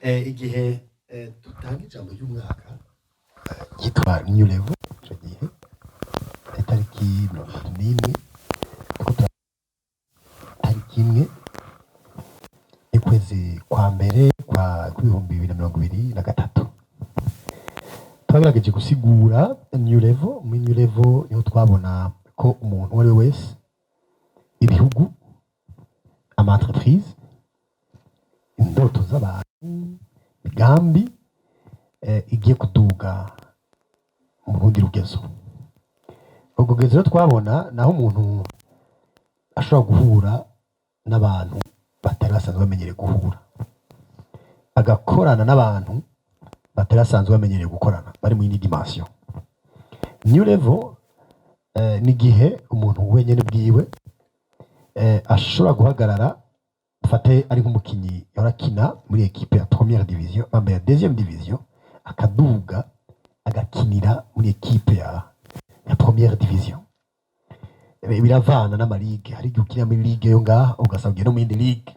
Igihe dutanga ijambo ry'umwaka ryitwa New Level, ico gihe itariki 31, turiko tariki 1 y'ukwezi kwa mbere kwa 2023, twagerageje gusigura New Level. Muri New Level niho twabona ko umuntu uwo ari we wese, ibihugu, ama entreprise, indoto z'abantu, imigambi igiye kuduga mu rundi rugezo. Urwo rugezo rero twabona naho umuntu ashobora guhura n'abantu batari basanzwe bamenyereye guhura, agakorana n'abantu batari basanzwe bamenyereye gukorana, bari mu yindi dimension. New Level ni igihe umuntu wenyine bwiwe ashobora guhagarara, dufate ari nk'umukinyi yahora akina muri équipe ya première division, bambaye ya deuxième division, akaduga agakinira muri équipe ya première division. Biravana n'ama ligue. Hari igihe ukinira muri ligue yo ngaha, ugasanga ugiye no mu yindi ligue.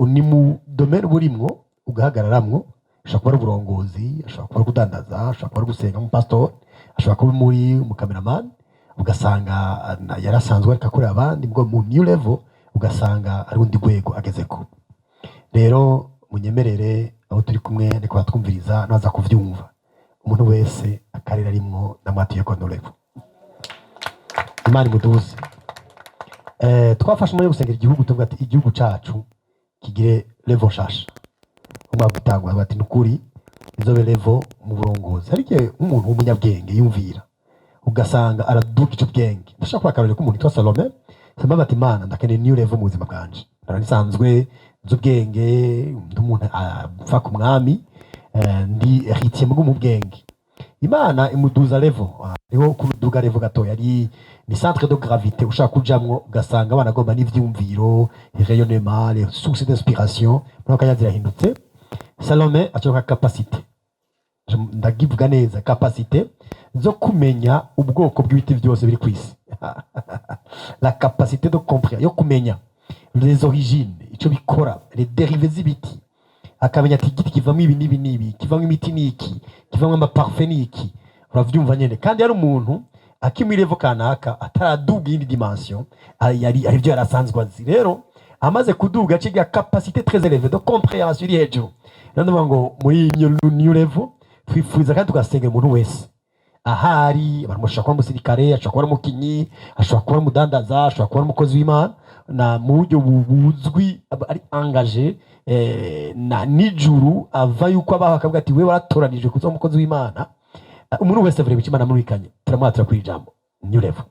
Ni mu domaine uba urimwo ugahagararamwo. Ashobora kuba ari uburongozi, ashobora kuba ari kudandaza, ashobora kuba ari gusenga nk'umupasitori, ashobora kuba muri umu cameraman, ugasanga yarasanzwe ariko akorera abandi bwo mu New Level, ugasanga ari urundi rwego agezeko. Rero munyemerere, aho turi kumwe ariko batwumviriza naza kuvyumva, umuntu wese akarere arimwo namwatuye ko New Level Imana imuduze. Twafashe umwanya wo gusengera igihugu, tuvuga ati igihugu cacu kigire level nshasha. Umwaka utangwa bati nukuri izobe level mu burongozi. Hari igihe nk'umuntu w'umunyabwenge yumvira, ugasanga araduka ico bwenge. Ndashaka kuba akarorero k'umuntu witwa Salome. Salome ati: "Imana, ndakeneye new level mu buzima bwanje. Ndara nisanzwe nzi ubwenge, ndi umuntu apfa ku mwami, ndi héritier mu bwenge." Imana imuduza level. Hariho kuduga level gatoya, ari ni centre de gravité ushaka kujamwo, ugasanga abana agomba n'ivyumviro, rayonnement, les sources d'inspiration muri ako kanya zirahindutse. Salome aconka capacité, ndagivuga neza, capacité zo kumenya ubwoko bw'ibiti byose biri ku isi, la capacité de comprendre, yo kumenya les origines, ico bikora, les dérivés z'ibiti, akamenya ati igiti kivamo ibi n'ibi n'ibi, kivamo imiti n'iki, kivamo ama parfum n'iki. Uravyumva nyene. Kandi yari umuntu akimuri level kanaka, ataraduga iyindi dimension, yari ari byo yari asanzwe azi. Rero amaze kuduga, aciga capacité très élevée de compréhension iri hejuru. Rero ndavuga ngo muri new level twifuriza kandi tugasengera umuntu wese ahari. Abantu bashobora kuba umusirikare, ashobora kuba ari umukinyi, ashobora kuba ari umudandaza, ashobora kuba ari umukozi w'Imana na mu buryo buzwi, aba ari engagé na nijuru ava yuko abaho akavuga ati: "We waratoranijwe kuba umukozi w'Imana." Umuntu wese avuye Imana amurikanye, turamwatura kuri ijambo New Level,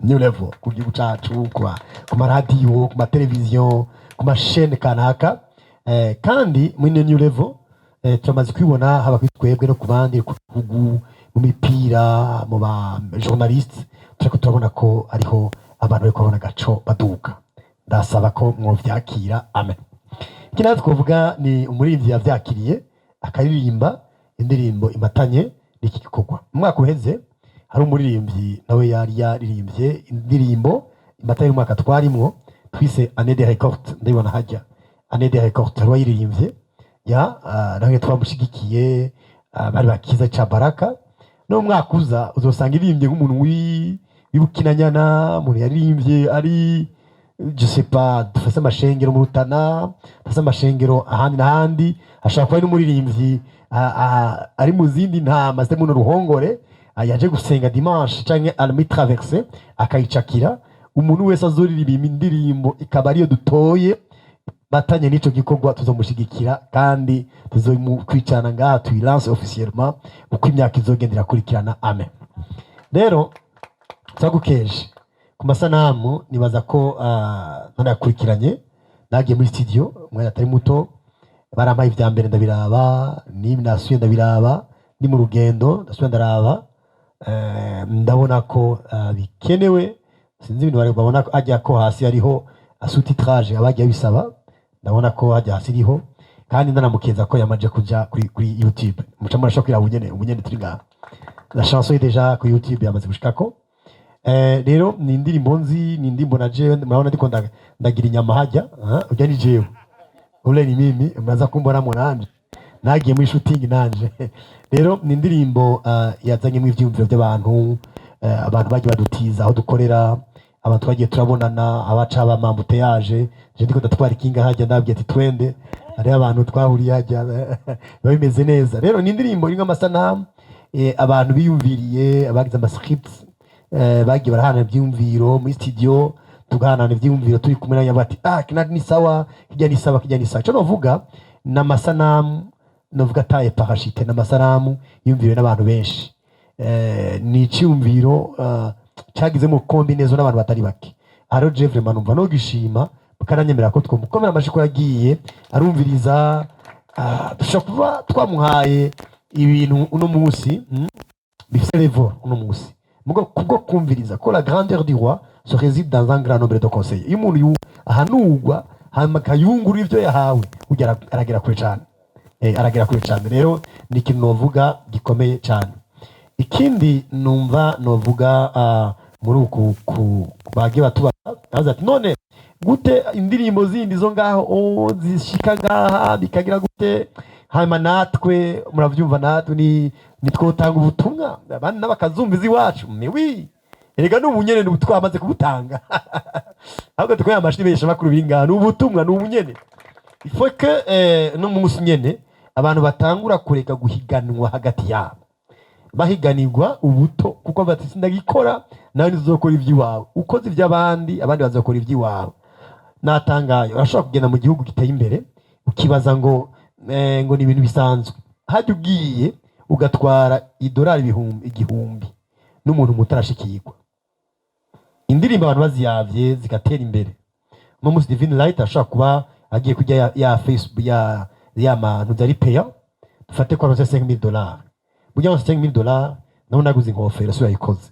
New Level ku gihugu cacu, ku maradiyo, ku mateleviziyo, ku ma chaînes kanaka. Kandi muri ino New Level turamaze kwibona, haba kuri twebwe no ku bandi, ku bihugu, mu mipira, mu ba journaliste, turiko turabona ko ariho abantu bariko babona agaco baduga. Ndasaba ko mwovyakira, amen. Iki natwe twavuga ni umuririmbyi yavyakiriye, akaririmba indirimbo imatanye n'iki gikorwa. Mu mwaka uheze hari umuririmbyi nawe yari yaririmbye indirimbo imatanye n'umwaka twarimwo, twise Année de récolte. Ndabibona hajya Année de récolte, hari uwayiririmbye ya nawe twamushigikiye, bari bakiza ca baraka. No mu mwaka uza uzosanga iririmbye nk'umuntu w'ibukinanyana, umuntu yaririmbye ari, je sais pas, dufase amashengero mu Rutana, dufase amashengero ahandi n'ahandi. Ashobora kuba ari n'umuririmbyi ari mu zindi ntama zitari muno ruhongore, yaje gusenga dimanche canke ari muri traversée akayicakira. Umuntu wese azoririmba indirimbo ikaba ariyo dutoye batanye n'ico gikorwa, tuzomushigikira kandi tuzomukwicarana ngaha tuyi lance officiellement uko imyaka izogenda irakurikirana, amen. Rero turagukeje ku masanamu. Nibaza ko nanayakurikiranye, nagiye muri studio umwanya atari muto, barampaye ivya mbere ndabiraba, ni nasuye ndabiraba, ni mu rugendo ndasuye ndaraba. Ndabona ko bikenewe. Sinzi ibintu babona ko ajya ko hasi hariho sous-titrage abagiye bisaba. Ndabona ko hajya hasi iriho, kandi ndanamukeza ko yamaje kuja kuri YouTube. Muca murashobora kwiraba ubunyene, ubunyene turi ngaha. La chanson est déjà kuri YouTube, yamaze gushikako. Rero ni indirimbo nzi, ni indirimbo na jewe murabona ndiko ndagira inyama hajya, ujya ni jewe. Ule ni mimi, muraza kumbonamo nanje nagiye muri shooting nanje. Rero ni indirimbo yazanyemo ivyiyumviro by'abantu, abantu bagiye badutiza aho dukorera, abantu twagiye turabonana, abaca ba embouteillage. Je ndiko ndatwara ikinga hajya, ndababwiye ati twende, hariho abantu twahuriye hajya, biba bimeze neza. Rero ni indirimbo irimo amasanamu, abantu biyumviriye, abagize amascripts, bagiye barahana ivyiyumviro muri studio, tugahanana ivyiyumviro turi kumwe nabo, bati ah, kina ni sawa, kijya ni sawa, kijya ni sawa. Ico novuga ni amasanamu, novuga taye parachute, ni amasanamu yumviriwe n'abantu benshi. Ni iciyumviro cagizemo combinaison n'abantu batari bake. Hariho je vraiment numva nogishima, bakananyemerera ko twomukomera amashi ko yagiye arumviriza. Dushobora kuba twamuhaye ibintu uno munsi, bifise level uno munsi, mugo kubwo kumviriza ko la grandeur du roi se réside dans un grand nombre de conseils. Iyo umuntu ahanurwa hanyuma akayungura ivyo yahawe, burya aragera kure cane. Aragera kure cane. Rero ni ikintu novuga gikomeye cane. Ikindi numva novuga, muri uku ku bagiye batubaza, baza ati none gute indirimbo zindi zo ngaho, oh, zishika ngaha bikagira gute? Hanyuma natwe muravyumva, natwe ni twotanga ubutumwa abandi n'abakazumva iwacu. Mais oui, erega ni ubunyene, ni twamaze kubutanga, ahubwo tukoye amashuri besha makuru bingana, ni ubutumwa, ni ubunyene. Il faut que no munsi nyene abantu batangura kureka guhiganwa hagati yabo, bahiganirwa ubuto, kuko bati sindagikora, nawe ntuzokora iby'iwawe. Ukoze iby'abandi, abandi bazakora iby'iwawe. Natangaye, urashobora kugenda mu gihugu giteye imbere ukibaza ngo ngo ni ibintu bisanzwe. Hajya ugiye ugatwara idolari ibihumbi 1000 n'umuntu mutarashikirwa. Indirimbo abantu baziyavye zigatera imbere, uno munsi Divine Light ashobora kuba agiye kujya ya Facebook ya mantu zari peya, dufate ko aronse $5000. Burya aronse $5000, naho naguze inkofero si yayikoze,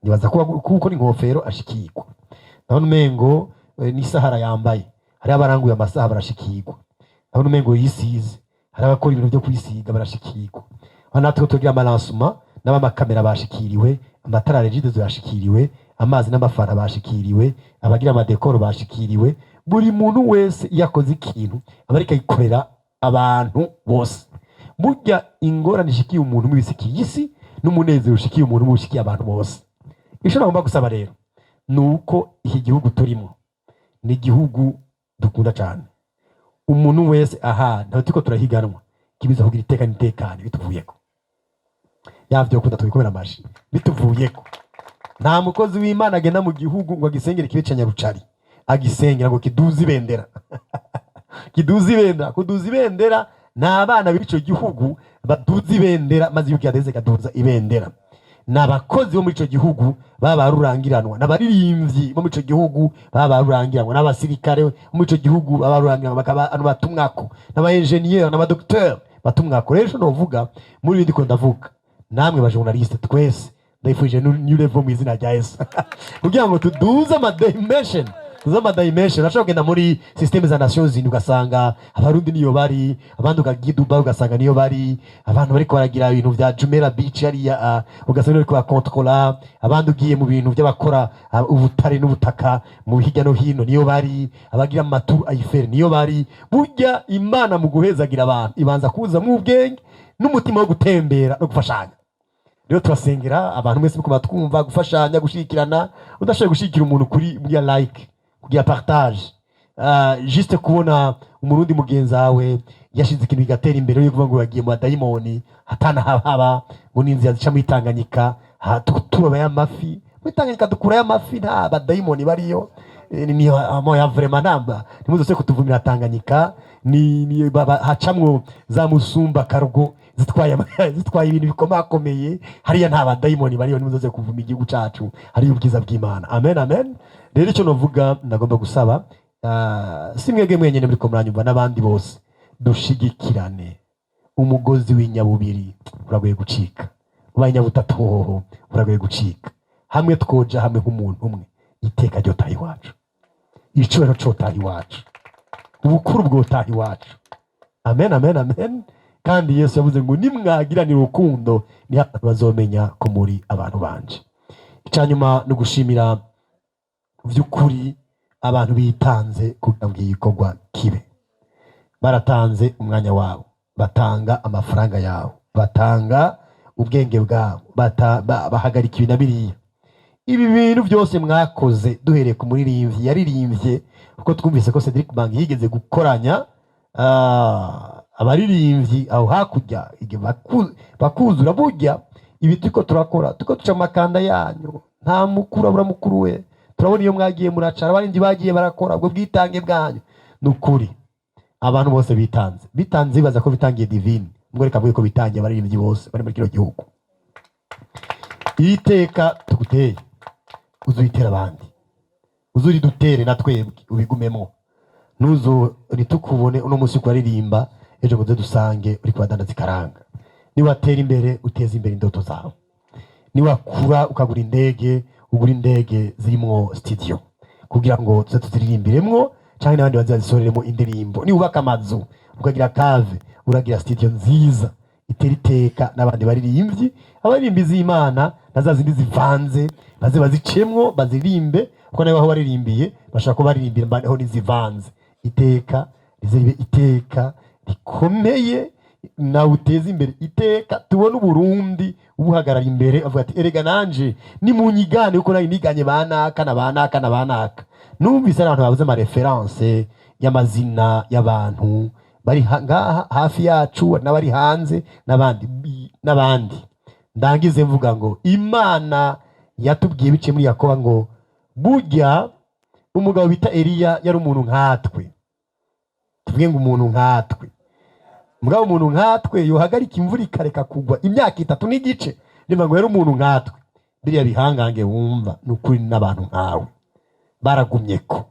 nibaza ko kuko ni inkofero ashikirwa. Ndabona umengo n'isahara yambaye, hariho abaranguye amasaha barashikirwa. Ndabona umengo yisize, hari abakora ibintu byo kwisiga barashikirwa. Aho natwe tugira amalancement n'abamakamera bashikiriwe, amatara Regideso yashikiriwe, amazi n'amafanta bashikiriwe, abagira amadécor bashikiriwe. Buri muntu wese iyo akoze ikintu aba ariko agikorera abantu bose. Burya ingorane ishikiye umuntu mu bisikiye isi, n'umunezero ushikiye umuntu mu bishikiye abantu bose. Icyo nagomba gusaba rero ni uko iki gihugu turimo ni igihugu dukunda cyane. Umuntu wese aha ntabwo turiko turahiganwa, kibiza kugira iteka n'itekane bituvuyeko. Yavyo kunda tubikomera amashi bituvuyeko. Nta mukozi w'Imana agenda mu gihugu ngo agisengere kibe ca nyarucari, agisengera ngo kiduze ibendera, kiduze ibendera. Kuduza ibendera ni abana b'ico gihugu baduza ibendera, maze iyo kiyadeze kaduza ibendera. Ni abakozi bo muri ico gihugu baba rurangiranwa, n'abaririmbyi bo muri ico gihugu baba rurangiranwa, n'abasirikare bo muri ico gihugu baba rurangiranwa, bakaba abantu batumwako, n'aba engineer n'abadocteur batumwako. Rero ico novuga muri ibi ndiko ndavuga, namwe ba journaliste twese, ndayifurije new level mu izina rya Yesu, kugira ngo tuduze ama dimension, tuduze ama dimension. Urashobora kugenda muri système za Nations Unies ugasanga Abarundi niyo bari, abandi ukagiye Dubai ugasanga niyo bari, abantu bariko baragira ibintu vya Jumeirah Beach hariya, ugasanga bariko bakontrola abandi. Ugiye mu bintu by'abakora ubutare n'ubutaka mu hirya no hino niyo bari, abagira amatour Eiffel niyo bari. Burya Imana mu guhezagira abantu ibanza kuzamwo ubwenge n'umutima wo gutembera no gufashanya. Rero turasengera abantu mwese muko batwumva gufashanya, gushigikirana. Udashoboye gushigikira umuntu kuri kugira like, kugira partage, juste kubona Umurundi mugenzi wawe yashize ikintu kigatera imbere, yo kuvuga ngo yagiye mu badayimoni hatana haba, ngo n'inzira zica muri Tanganyika, turobayo amafi muri Tanganyika, dukurayo amafi, nta badayimoni bariyo. Ni amo ya vraiment namba ntimuzose kutuvumira Tanganyika, ni hacamwo za musumba cargo zitwaye ibintu bikomakomeye. Hariya nta badayimoni bariyo, ntimuzoze kuvuma igihugu cacu, hariyo ubwiza bw'Imana. Amen, amen. Rero icyo novuga, ndagomba gusaba, si mwebwe mwenyene muriko muranyumva, n'abandi bose, dushigikirane. Umugozi w'inyabubiri uragoye gucika, ubaye inyabutatu hoho uragoye gucika. Hamwe twoja hamwe nk'umuntu umwe, iteka ryotaha iwacu, icubahiro cotaha iwacu, ubukuru bwotaha iwacu. Amen, amen, amen. Kandi Yesu yavuze ngo nimwagiranira urukundo niho abantu bazomenya ko muri abantu banje. Icyanyuma ni ugushimira by'ukuri abantu bitanze kugira ngo iki gikorwa kibe. Baratanze umwanya wabo, batanga amafaranga yabo, batanga ubwenge bwabo, bahagarika ibi na biriya. Ibi bintu byose mwakoze, duhereye ku muririmbyi yaririmbye, kuko twumvise ko Cedric Bangi yigeze gukoranya abaririmbyi aho hakurya, igihe bakuzura. Burya ibi turiko turakora, turiko duca amakanda yanyu, nta mukuru abura mukuru we. Turabona iyo mwagiye muracara, abaririmbyi bagiye barakora, ubwo bwitange bwanyu ni ukuri. Abantu bose bitanze, bitanze bibaza ko bitangiye Divine, ubwo reka mvuge ko bitangiye abaririmbyi bose bari muri kino gihugu. Iri teka tuguteye, uzuritera abandi, uzuridutere na twebwe, ubigumemo. Nuzo ntitukubone uno munsi kuririmba, ejo ngo tuze dusange uri kubadandaza ikaranga. Niwatera imbere, uteze imbere indoto zawe. Niwakura ukagura indege, ugura indege zirimwo studio kugira ngo tuze tuziririmbiremwo, canke n'abandi baze bazisoreremo indirimbo. Niwubaka amazu, ukagira cave, uragira studio nziza itera iteka n'abandi baririmbyi, abaririmbi z'Imana na za zindi zivanze, baze bazicemwo baziririmbe, kuko nawe aho baririmbiye bashaka ko baririmbira mbaho n'izivanze. Iteka rize ribe iteka rikomeye, nawe uteze imbere iteka, tubone Uburundi ubuhagarara imbere, avuga ati: "Erega nanje nimunyigane, kuko nari niganye banaka na banaka na banaka." Numvise ari abantu babuze ama références y'amazina y'abantu bari ngaha hafi yacu n'abari hanze n'abandi n'abandi. Ndangize mvuga ngo Imana yatubwiye biciye muri Yakoba ngo burya umugabo bita Eliya yari umuntu nkatwe. Tuvuge ngo umuntu nkatwe. Mugabo umuntu nkatwe yohagarika imvura ikareka kugwa imyaka 3 n'igice? Niba ngo yari umuntu nkatwe, biriya bihangange wumva ni ukuri n'abantu nkawe baragumye ko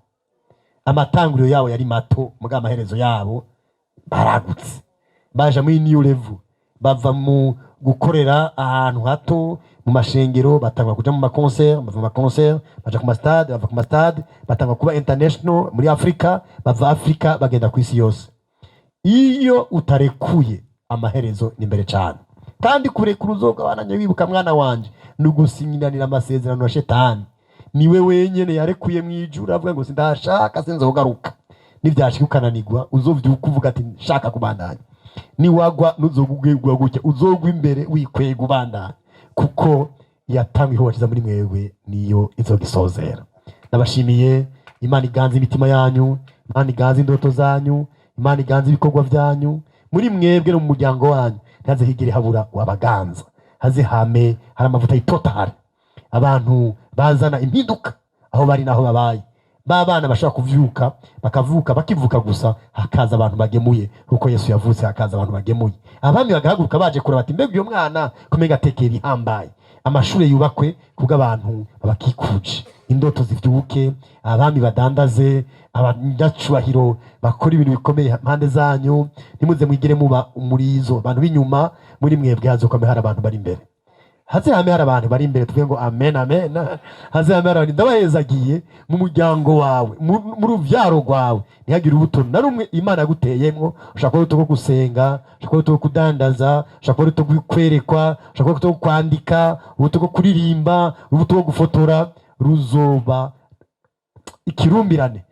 amatanguriro yabo yari mato, mugabo amaherezo yabo baragutse, baja muri new level, bava mu gukorera ahantu hato mu mashengero, batangwa kuja mu ma concert, bava mu ma concert baja ku ma stade, bava ku ma stade batangwa kuba international muri Afrika, bava Afrika bagenda ku isi yose. Iyo utarekuye, amaherezo ni imbere cyane. Kandi kurekura, uzogabananya wibuka, mwana wanje, ni ugusinyiranira amasezerano ya Shetani. Niwe wenyene yarekuye mu ijuru, avuga ngo sindashaka, sinzogaruka. Nivyashika ukananigwa, uzovyuka uvuga ati: "Shaka kubandanya." Niwagwa, ntuzogugwa gutya, uzogwa imbere wikwega, ubandanya, kuko yatanga ihobakiza muri mwebwe, niyo izogisozera. Ndabashimiye. Imana iganze imitima yanyu, Imana iganze indoto zanyu, Imana iganze ibikorwa byanyu muri mwebwe no mu muryango wanyu. Ntihaze higere habura wabaganza, haze hame hari amavuta y'itotahari, abantu bazana impinduka aho bari n'aho babaye. Ba bana bashobora kuvyuka, bakavuka, bakivuka gusa hakaza abantu bagemuye, kuko Yesu yavutse hakaza abantu bagemuye. Abami bagahaguruka baje kureba bati: "Mbega uyo mwana kumenga atekera ihambaye." Amashuri yubakwe kubw'abantu babakikuje, indoto zivyuke, abami badandaze, abanyacubahiro bakora ibintu bikomeye impande zanyu. Ntimuze mwigire muba umurizo abantu b'inyuma. Muri mwebwe hazokwame hari abantu bari imbere, haze hame hari abantu bari imbere. Tuvuge ngo amen, amen. Haze hame hari abantu. Ndabahezagiye mu muryango wawe, mu ruvyaro rwawe, ntihagire urubuto na rumwe Imana yaguteyemwo. Ushobora kuba urubuto rwo gusenga, ushobora kuba urubuto rwo kudandaza, ushobora kuba urubuto rwo kwerekwa, ushobora kuba urubuto rwo kwandika, urubuto rwo kuririmba, urubuto rwo gufotora, ruzoba ikirumbirane.